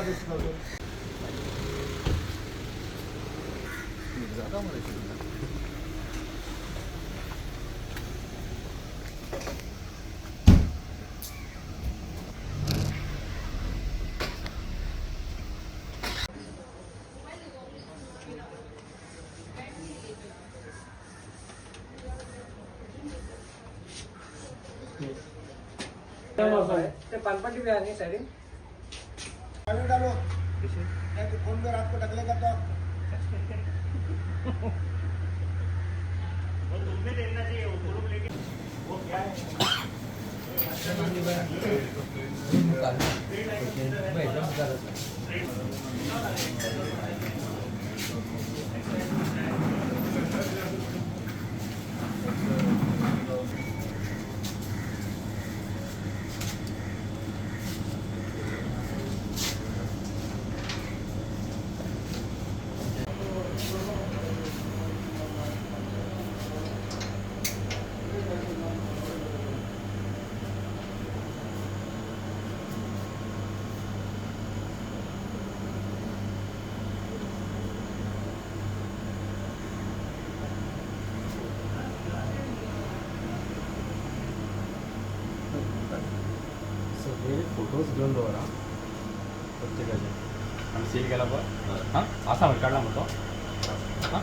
दिसता अजून. जाता मरे शिकला. ते पानपट्टी बी आहे न्ही सायडीन. डालो डालो, नहीं तो फोन में रात को ढकलेगा तो. सगळे फोटोज घेऊन दवरा प्रत्येकाचे. आमी सील केला पळय. हां, आसा मरे, काडला मरे तो. हां.